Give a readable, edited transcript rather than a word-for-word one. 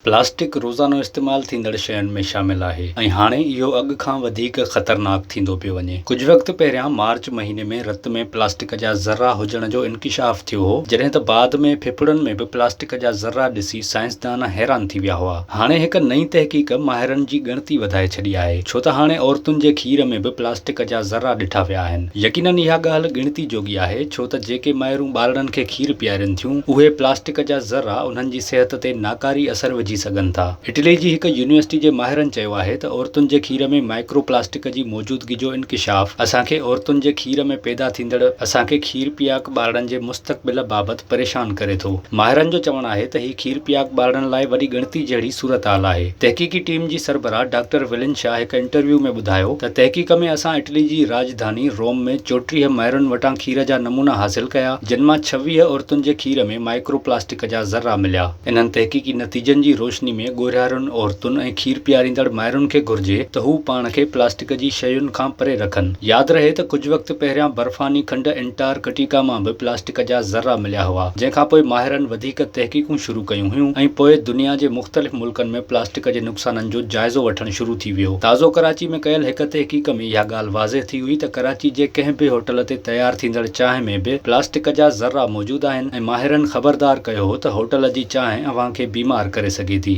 Plastic روزانو استعمال ٿيندڙ شين ۾ شامل آهي ۽ هاڻي اهو اڳ کان وڌيڪ خطرناڪ ٿيندو پيو وڃي. ڪجهه وقت پهريان مارچ مهيني ۾ رت ۾ پلاسٽڪ جا ذرا هجڻ جو انڪشاف ٿيو هو، جڏهن ته بعد ۾ ڦڦڙن ۾ به پلاسٽڪ جا ذرا ڏسي سائنسدان حيران ٿي ويا هئا. هاڻي هڪ نئين تحقيق ماهرن جي ڳڻتي وڌائي ڇڏي آهي، ڇو ته هاڻي عورتن جي کير ۾ به پلاسٽڪ جا ذرا ڏٺا ويا آهن. يقينن اها ڳالهه ڳڻتي جوڳي آهي، ڇو ته جيڪي مائرون ٻارڙن کي کير پيارين ٿيون، اهي پلاسٽڪ جا ذرا انهن جي صحت تي ناڪاري اثر وجهي سگهن ٿا. اٽلي جي هڪ يونيورسٽي جي ماهرن چيو آهي ته عورتن جي کير ۾ مائڪرو پلاسٽڪ جي موجودگي جو انڪشاف اسان کي عورتن جي کير ۾ پيدا ٿيندڙ اسان کي کير پياڪ ٻارڙن جي مستقبل بابت پريشان ڪري ٿو. ماهرن جو چوڻ آهي ته هي کير پياڪ ٻارڙن لاء وڏي ڳڻتي جهڙي صورتحال آهي. تحقيقي ٽيم جي سربراهه ڊاڪٽر ولن شا هڪ انٽرويو ۾ ٻڌايو ته تحقيق ۾ اسان اٽلي جي راڄڌاني روم ۾ 34 مائرن وٽان کير جا نمونا حاصل ڪيا جن مان 26 عورتن جي کير ۾ مائڪرو پلاسٽڪ جا ذرا مليا. انهن تحقيقي نتيجن جي روشني ۾ ڳورهيارين عورتن ۽ کير پياريندڙ مائرن کي گهرجي ته هو پاڻ کي پلاسٽڪ جي شين کان پري رکن. ياد رهي ته ڪجهه وقت پهريان برفاني کنڊ انٽارڪٽيڪا مان به پلاسٽڪ جا ذرا مليا هئا، جنهن کانپوء ماهرن وڌيڪ تحقيقون شروع ڪيون هيون ۽ پوء دنيا جي مختلف ملڪن ۾ پلاسٽڪ جي نقصانن جو جائزو وٺڻ شروع ٿي ويو. تازو ڪراچي ۾ ڪيل هڪ تحقيق ۾ اها ڳالهه واضح ٿي هئي ته ڪراچي جي ڪنهن به هوٽل تي تيار ٿيندڙ چانهه ۾ به پلاسٽڪ جا ذرا موجود آهن ۽ ماهرن خبردار ڪيو هو ته هوٽل جي چانهه اوهان کي بيمار ڪري سگهي ٿي.